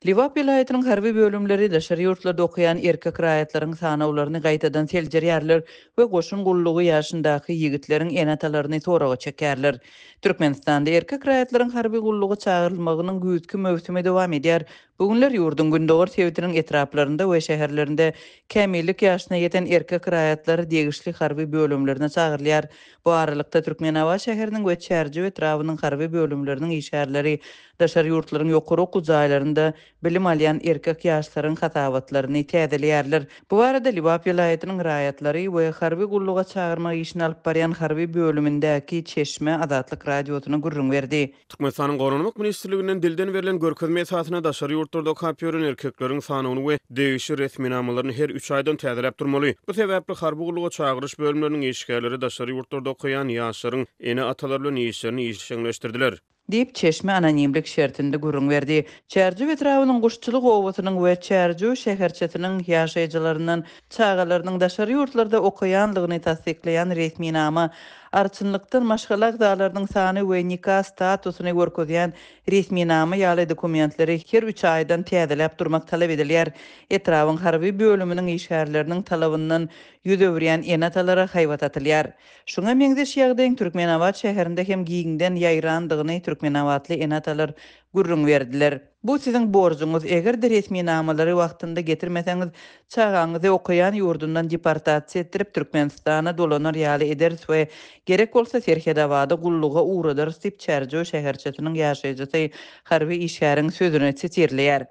Lebap welaýatynyň harby bölümleri daşary ýurtlarda okaýan erkek raýatlaryň sanawlaryny gaýtadan seljerýärler we goşun gullugy ýaşyndaky ýigitleriň ene-atalaryny soraga çekýärler. Türkmenistanda erkek raýatlaryň harby gulluga çagyrylmagynyň güýzki möwsümi dowam edýär. Bu günler ýurduň gündogar sebitiniň etraplarynda we şäherlerinde kämillik ýaşyna ýeten erkek raýatlar degişli harby bölümlerine çagyrylýar. Bu aralykda, Türkmenabat şäheriniň we Çärjew etrabynyň harby bölümleriniň işgärleri Daşary ýurtlaryň ýokary okuw jaýlarynda bilim alýan erkek ýaşlaryň hasabatlaryny täzeleýärler. Bu barada Lebap welaýatynyň raýatlary we harby gulluga çagyrmak işini alyp barýan harby bölümindäki çeşme Azatlyk Radiosyna gürrüň berdi. Türkmenistanyň Goranmak ministrliginden dilden berlen görkezme esasynda daşary ýurtlarda okap ýören erkekleriň sanawyny we degişli resminamalaryny her üç aýdan täzeläp durmaly. Bu sebäpli harby gulluga çagyryş bölümleriniň işgärleri daşary ýurtlarda okaýan ýaşlaryň ene-atalary bilen işlerini işjeňleşdirdiler. Diýip, çeşme anonimlik şertinde gürrüň berdi. Çärjew etrabynyň Guşçulyk obasynyň we Çärjew şäherçesiniň ýaşaýjylaryndan çagalarynyň daşary ýurtlarda okaýandygyny tassyklaýan resminama, arçynlykdan maşgala agzalarynyň sany we nika statusyny görkezýän resminama ýaly dokumentleri her üç aýdan täzeläp durmak talap edilýär. Etrabyň harby bölüminiň işgärleriniň talabyndan ýüz öwürýän ene-atalara haýbat atylýar. Şuňa meňzeş ýagdaýyň Türkmenabat şäherinde hem giňden ýaýrandygyny türkmenabatly ene-atalar gürrüň berdiler. Bu siziň borjuňyz, eger-de resminamalary wagtynda getirmeseňiz, çagaňyzy okaýan ýurdundan deportasiýa etdirip, Türkmenistana dolanar ýaly ederis we gerek bolsa Serhedabada gulluga ugradarys diýip, Çärjew şäherçesiniň ýaşaýjysy harby işgäriň sözüni sitirleýär.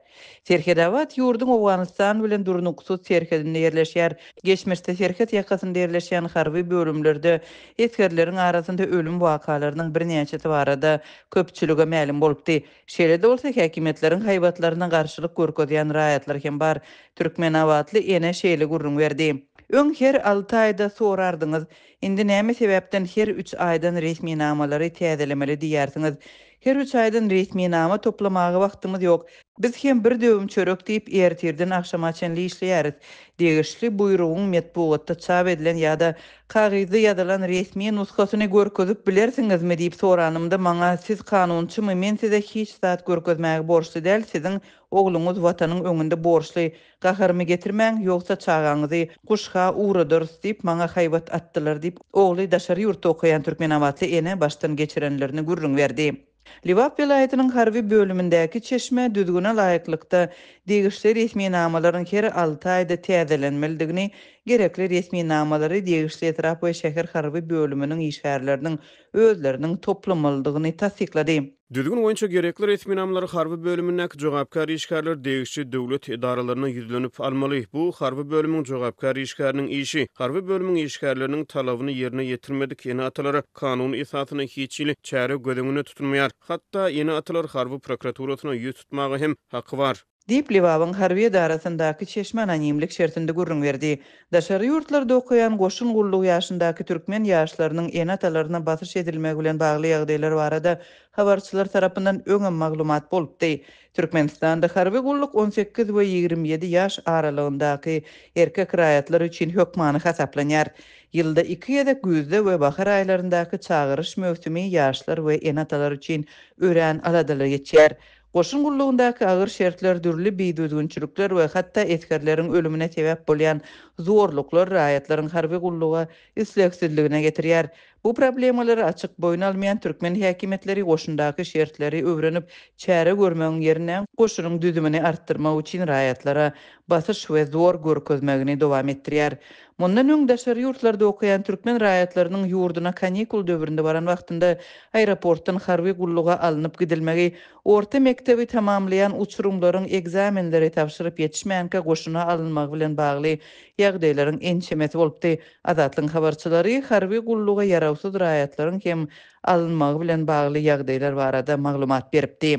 Serhedabat ýurduň Owganystan bilen durnuksyz serhedinde ýerleşýär. Geçmişde serhet ýakasynda ýerleşýän harby bölümlerde esgerleriň arasynda ölüm wakalarynyň birnäçesi barada köpçülige mälim bolupdy. Şeýle-de bolsa, häkimiýetleriň haýbatlaryna garşylyk görkezýän raýatlar hem bar. Türkmenabatly ene şeýle gürrüň berdi. Öň her alty aýda sorardyňyz. Indi näme sebäpden her üç aýdan resminamalary täzelemeli diýýärsiňiz? Her üç aýdan resminama toplamaga wagtymyz ýok. Biz hem bir döwüm çörek diýip, ertirden agşama çenli işleýäris. Degişli buýrugyň metbugatda çap edilen ýa-da kagyzda ýazylan resmi nusgasyny görkezip bilersiňizmi diýip soranymda, maňa Siz kanunçymy, men size hiç zat görkezmäge borçly däl, siziň ogluňyz Watanyň öňünde borçly, Gaharymy getirmäň, ýogsa çagaňyzy Guşga ugradarys diýip, maňa haýbat atdylar diýip, ogly daşary ýurtda okaýan türkmenabatly ene başdan geçirenlerini gürrüň berdi. Lebap welaýatynyň harby bölümindäki çeşme düzgüne laýyklykda, degişli resminamalaryň her alty aýda täzelenmelidigini, gerekli resminamalary degişli etrap we şäher harby bölüminiň işgärleriniň özleriniň toplamalydygyny tassyklady. Düzgün boýunça gerekli resminamalary harby bölümindäki jogapkär işgärler degişli döwlet edaralaryna ýüzlenip almaly. Bu harby bölümiň jogapkär işgäriniň işi. Harby bölümiň işgärleriniň talabyny ýerine ýetirmedik ene-atalara kanun esasynda hiç hili çäre göz öňünde tutulmaýar. Hatda ene-atalar harby prokuraturasyna ýüz tutmaga hem haky bar. Diýip, Lebabyň harby edarasyndaky çeşme anonimlik şertinde gürrüň berdi. Daşary ýurtlarda okaýan goşun gullugy ýaşyndaky türkmen ýaşlarynyň ene-atalaryna basyş edilmegi bilen bagly ýagdaýlar barada habarçylar tarapyndan öňem maglumat bolupdy. Türkmenistanda harby gulluk 18 we 27 ýaş aralygyndaky erkek raýatlar üçin hökmany hasaplanýar. Ýylda iki gezek güýzde we bahar aýlaryndaky çagyryş möwsümi ýaşlar we ene-atalar üçin örän aladaly geçýär. Goşun gullugyndaky agyr şertler, dürli bidüzgünçilikler we hatda esgerleriň ölümine sebäp bolýan zorluklar raýatlaryň harby gulluga islegsizligine getirýär. Bu problemalary açyk boýun almaýan türkmen häkimiýetleri goşundaky şertleri öwrenip, çäre görmegiň ýerine, goşunyň düzümini artdyrmak üçin raýatlara basyş we zor görkezmegini dowam etdirýär. Mundan öň daşary ýurtlarda okaýan türkmen raýatlarynyň ýurduna kanikul döwründe baran wagtynda aeroportdan harby gulluga alnyp gidilmegi, orta mekdebi tamamlaýan uçurymlaryň ekzamenleri tabşyryp ýetişmänkä goşuna alynmagy bilen bagly ýagdaýlaryň ençemesi bolupdy. Azatlygyň habarçylary harby gulluga ýarawsyz raýatlaryň hem alynmagy bilen bagly ýagdaýlar barada maglumat beripdi.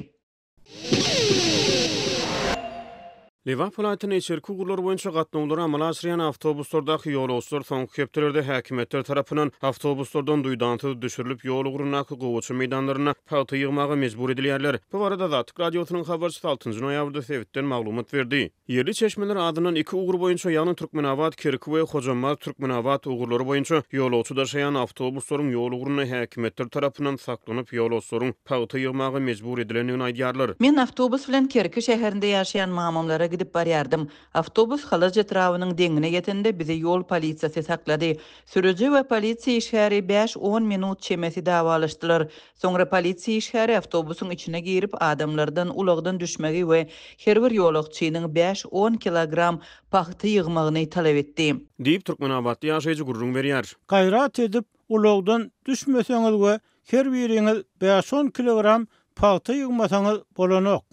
Lebap welaýatynda içerki ugurlar boýunça gatnawlary amala aşyrýan awtobuslardaky ýolagçylar soňky hepdelerde häkimiýetler tarapyndan awtobuslardan duýdansyz düşürilip, ýol ugrundaky gowaça meýdanlarynda pagta ýygmaga mejbur edilýärler. Bu barada Azatlyk Radiosynyň habarçysy altynjy noýabrda sebitden maglumat berdi. Ýerli çeşmeler azyndan iki ugur boýunça, ýagny Türkmenabat, Kerki we Hojambaz, Türkmenabat ugurlary boýunça ýolagçy daşaýan awtobuslaryň ýol ugrunda häkimiýetler tarapyndan saklanyp, ýolagçylaryň pagta ýygmaga mejbur edilendigini aýdýarlar. Men awtobus bilen Kerki şäherinde ýaşaýan mamamlara gidip barýardym. Awtobus Halaç etrabynyň deňine ýetende bizi ýol polisiýasy saklady. Sürüji we polisiýa işgäri bäş-on minut çemesi dawalaşdylar. Soňra polisiýa işgäri awtobusyň içine girip, adamlardan ulagdan düşmegi we her bir ýolagçynyň bäş-on kilogram pagta ýygmagyny talap etdi. Diýip, türkmenabatly ýaşaýjy gürrüň berýär. Gaýrat edip, ulagdan düşmeseňiz we her biriňiz bäş-on kilogram pagta ýygmasaňyz bolanok.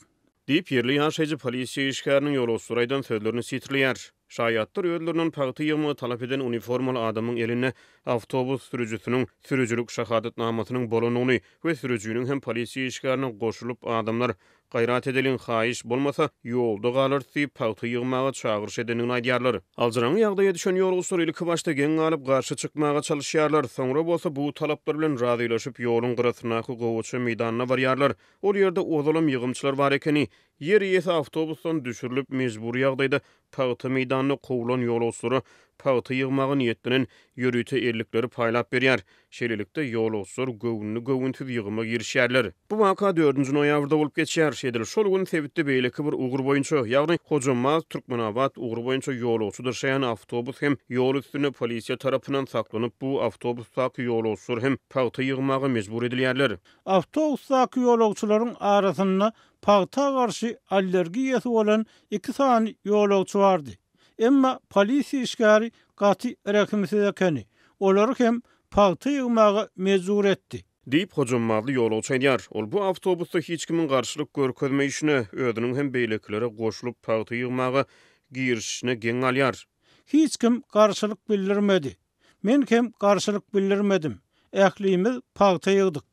Diýip, ýerli ýaşaýjy polisiýa işgäriniň ýolagçylara aýdan sözlerini sitirleýär. Şaýatlar özlerinden pagta ýygmagy talap eden uniformaly adamyň elinde awtobus sürüjisiniň sürüjilik şahadatnamasynyň bolandygyny we sürüjiniň hem polisiýa işgärine goşulyp, adamlar, gaýrat edeliň, haýyş, bolmasa, ýolda galarys diýip, pagta ýygmaga çagyryş edendigini aýdýarlar. Aljyraňňy ýagdaýa düşen ýolagçylar ilkibaşda geň galyp, garşy çykmaga çalyşýarlar, soňra bolsa bu talaplar bilen razylaşyp, ýoluň gyrasyndaky gowaça meýdanyna barýarlar. Ol ýerde ozalam ýygymçylar bar ekeni. Ýer eýesi awtobusdan düşürilip, mejbury ýagdaýda pagta meýdanyna kowlan ýolagçylara pagta ýygmaga niýetlenen ýörite ellikleri paýlap berýär. Şeýlelikde, ýolagçylar göwünli-göwünsiz ýygyma girişýärler. Bu waka dördünji noýabrda bolup geçýär. Edil şol gün sebitde beýleki bir ugur boýunça, ýagny Hojambaz, Türkmenabat ugry boýunça ýolagçy daşaýan awtobus hem ýol üstünde polisiýa tarapyndan saklanyp, bu awtobusdaky ýolagçylar hem pagta ýygmaga mejbur edilýärler. Awtobusdaky ýolagçylaryň arasynda pagta garşy allergiýasy bolan iki sany ýolagçy bardy. Emma polisiýa işgäri gaty rehimsiz ekeni. Olary hem pagta ýygmaga mejbur etdi. Diýip, hojambazly ýolagçy aýdýar. Ol bu awtobusda hiç kimiň garşylyk görkezmeýşine, özüniň hem beýlekilere goşulyp pagta ýygmaga girişişine geň galýar. Hiç kim garşylyk bildirmedi. Men hem garşylyk bildirmedim. Ählimiz pagta ýygdyk.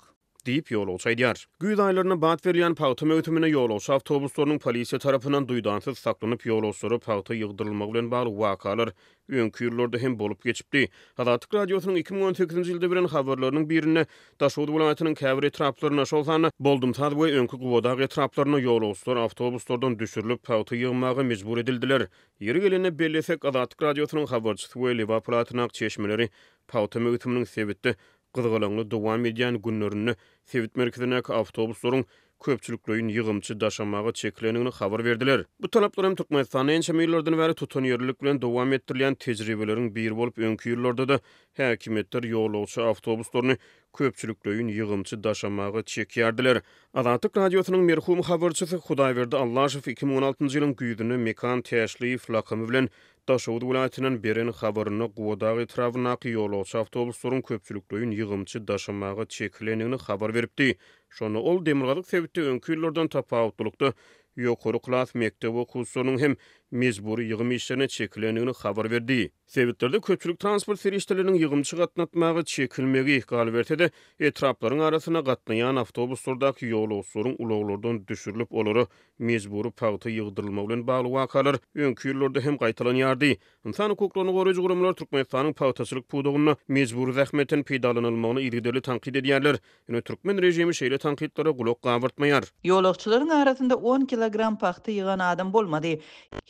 Diýip, ýolagçy aýdýar. Güýz aýlarynda bat berilýän pagta möwsüminde ýolagçy awtobuslarynyň polisiýa tarapyndan duýdansyz saklanyp, ýolagçylara pagta ýygdyrylmagy bilen bagly wakalar öňki ýyllarda hem bolup geçipdi. Azatlyk Radiosynyň 2018-nji ýylda beren habarlarynyň birinde Daşoguz welaýatynyň käbir etraplarynda, şol sanda Boldumsaz we öňki Gubadag etraplarynda ýolagçylar awtobuslardan düşürilip, pagta ýygmaga mejbur edildiler. Ýeri gelende bellesek, Azatlyk Radiosynyň habarçysy we Lebap welaýatyndaky çeşmeleri pagta möwsüminiň sebitde gyzgalaňly dowam edýän günlerinde sebit merkezindäki awtobuslaryň köpçülikleýin ýygymçy daşamaga çekilendigini habar berdiler. Bu talaplar hem Türkmenistanda ençeme ýyllardan bäri tutanýerlilik bilen dowam etdirilýän tejribeleriň biri bolup, öňki ýyllarda-da häkimiýetler ýolagçy awtobuslaryny köpçülikleýin ýygymçy daşamaga çekýärdiler. Azatlyk Radiosynyň merhum habarçysy Hudaýberdi Allaşow 2016-njy ýylyň güýzünde Mekan Täşliýew lakamy bilen Daşoguz welaýatyndan beren habarynda Gubadag etrabyndaky ýolagçy awtobuslaryň köpçülikleýin ýygymçy daşamaga çekilendigini habar beripdi. Şonda ol demirgazyk sebitde öňki ýyllardan tapawutlylykda ýokary klas mekdep okuwçylarynyň hem mejbury ýygym işlerine çekilendigini habar berdi. Sebitlerde köpçülik transport serişdeleriniň ýygymçy gatnatmaga çekilmegi, galyberse-de, etraplaryň arasynda gatnaýan awtobuslardaky ýolagçylaryň ulaglardan düşürilip, olara mejbury pagta ýygdyrylmagy bilen bagly wakalar öňki ýyllarda hem gaýtalanýardy. Ynsan hukuklaryny goraýjy guramalar Türkmenistanyň pagtaçylyk pudagynda mejbury zähmetden peýdalanylmagyny yzygiderli tankyt edýärler. Ýöne türkmen režimi şeýle tankytlara gulak gabartmaýar. Ýolagçylaryň arasynda on kilogram pagta ýygan adam bolmady.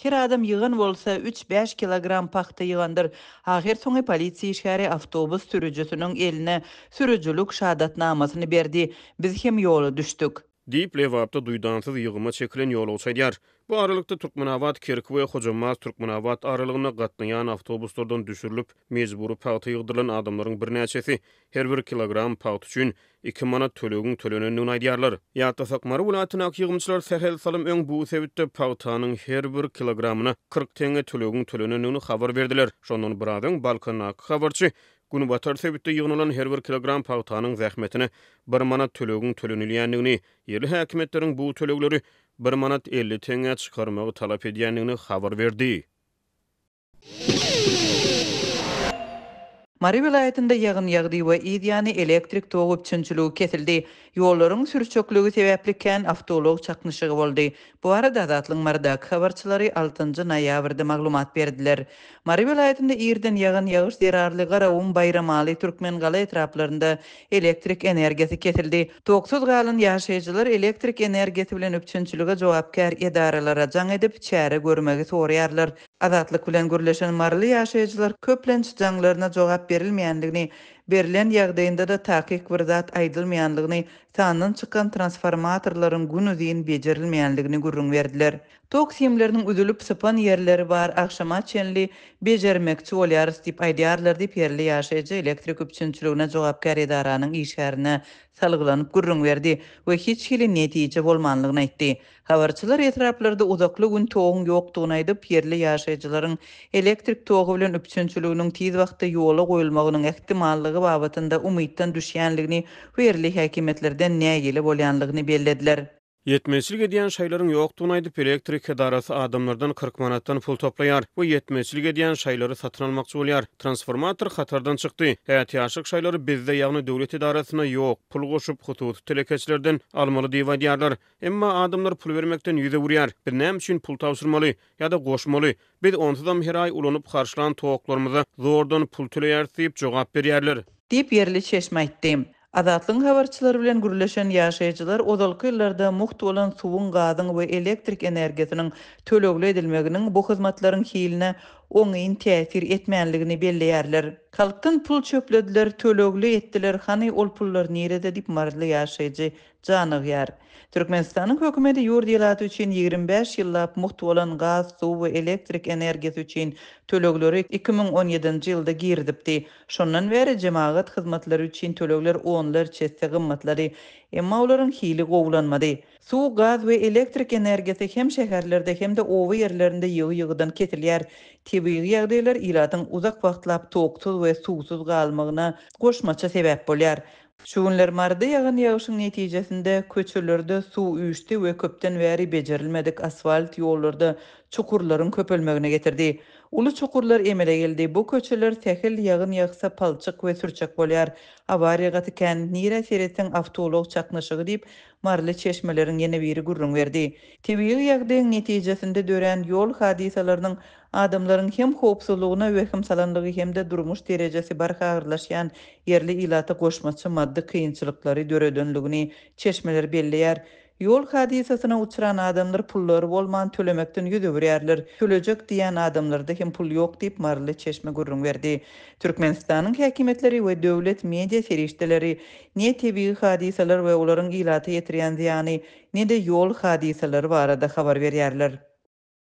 Her adam ýygan bolsa, üç-bäş kilogram pagta ýygandyr. Ahyrsoňy polisiýa işgäri awtobus sürüjisiniň eline sürüjilik şahadatnamasyny berdi. Biz hem ýola düşdük. Diýip, Lebapda duýdansyz ýygyma çekilen ýolagçy aýdýar. Bu aralykda, Türkmenabat, Kerki we Hojambaz, Türkmenabat aralygynda gatnaýan awtobuslardan düşürilip, mejbury pagta ýygdyrylan adamlaryň birnäçesi her bir kilogram pagta üçin iki manat tölegiň tölenendigini aýdýarlar. Ýatlasak, Mary welaýatyndaky ýygymçylar sähel salym öň bu sebitde pagtanyň her bir kilogramyna 40 teňňe tölegiň tölenendigini habar berdiler. Şondan biraz öň Balkandaky habarçy Günbatar sebitde ýygnalan her bir kilogram pagtanyň zähmetine bir manat tölegiň tölenilýändigini, ýerli häkimiýetleriň bu tölegleri bir manat 50 teňňä çykarmagy talap edýändigini habar berdi. Mary welaýatynda ýagyn ýagdy we yz ýany elektrik tok üpjünçiligi kesildi. Ýollaryň sürçekligi sebäpli kän awtoulag çaknyşygy boldy. Bu barada Azatlygyň Marydaky habarçylary altynjy noýabrda maglumat berdiler. Mary welaýatynda irden ýagan ýagyş zerarly Garagum, Baýramaly, Türkmengala etraplarynda elektrik energiýasy kesildi. Toksuz galan ýaşaýjylar elektrik energiýasy bilen üpjünçilige jogapkär edaralara jaň edip, çäre görmegi soraýarlar. Azatlyk bilen gürleşen maryly ýaşaýjylar köplenç jaňlaryna jogap berilmeýändigini, berlen ýagdaýynda-da takyk bir zat aýdylmaýandygyny, sandan çykan transformatorlaryň günuzyn bejerilmeýändigini gürrüň berdiler. Tok simleriniň üzülip sypan ýerleri bar, agşama çenli bejermekçi bolýarys diýip aýdýarlar diýip, ýerli ýaşaýjy elektrik üpjünçiligine jogapkär edaranyň işgärine salgylanyp gürrüň berdi we hiç hili netije bolmanlygyny aýtdy. Habarçylar etraplarda uzakly gün toguň ýokdugyny aýdyp, ýerli ýaşaýjylaryň elektrik togy bilen üpjünçiliginiň tiz wagtda ýola goýulmagynyň ähtimallygy babatynda umytdan düşýänligini we ýerli häkimiýetlerden nägile bolýanlygyny bellediler. Ýetmezçilik edýän şaýlaryň ýokdugyny aýdyp, elektrik edarasy adamlardan 40 manatdan pul toplaýar we ýetmezçilik edýän şaýlary satyn almakçy bolýar. Transformator hatardan çykdy. Ätiýaçlyk şaýlary bizde, ýagny döwlet edarasynda ýok, pul goşup, hususy telekeçilerden almaly diýip aýdýarlar. Emma adamlar pul bermekden ýüz öwürýär. Biz näme üçin pul tabşyrmaly? Ýa-da goşmaly? Biz onsuzam her aý ulanyp harçlan toklarymyza zordan pul töleýäris diýip jogap berýärler. Diýip, ýerli çeşme aýtdy. Azatlygyň habarçylary bilen gürleşen ýaşaýjylar ozalky ýyllarda mugt bolan suwuň, gazyň we elektrik energiýasynyň tölegli edilmeginiň bu hyzmatlaryň hiline oňyn täsir etmänligini belleýärler. Halkdan pul çöplediler, tölegli etdiler, hany ol pullar nirede diýip, maryly ýaşaýjy janygýar. Türkmenistanyň hökümeti ýurt ilaty üçin 25 ýyllap mugt bolan gaz, suw we elektrik energiýasy üçin tölegleri 2017-nji ýylda girizipdi. Şondan bäri jemagat hyzmatlary üçin tölegler onlarça esse gymmatlady. Emma olaryň hili gowulanmady. Suw, gaz we elektrik energiýasy hem şäherlerde, hem-de oba ýerlerinde ýygy-ýygydan kesilýär. Tebigy ýagdaýlar ilatyň uzak wagtlap toksuz we suwsuz galmagyna goşmaça sebäp bolýar. Şu günler Maryda ýagan ýagyşyň netijesinde köçelerde suw üýşdi we köpden bäri bejerilmedik asfalt ýollarda çukurlaryň köpelmegine getirdi. Uly çukurlar emele geldi. Bu köçeler sähel ýagyn ýagsa palçyk we sürçek bolýar. Awariýa gaty kän, nirä seretseň awtoulag çaknyşygy diýip, maryly çeşmeleriň ýene biri gürrüň berdi. Tebigy ýagdaýyň netijesinde dörän ýol hadysalarynyň Adamlaryň hem howpsuzlygyna wehim salanlygy hem-de durmuş derejesi barha agyrlaşýan ýerli ilata goşmaça maddy kynçylyklary döredenligini çeşmeler belleýär. Ýol hadysasyna uçran adamlar pullary bolman tölemekden ýüz öwürýärler. Tölejek diýýän adamlarda hem pul ýok diýip, maryly çeşme gürrüň berdi. Türkmenistanyň häkimiýetleri we döwlet media serişdeleri ne tebigy hadysalar we olaryň ilata ýetirýän zyýany, ne-de ýol hadysalary barada habar berýärler.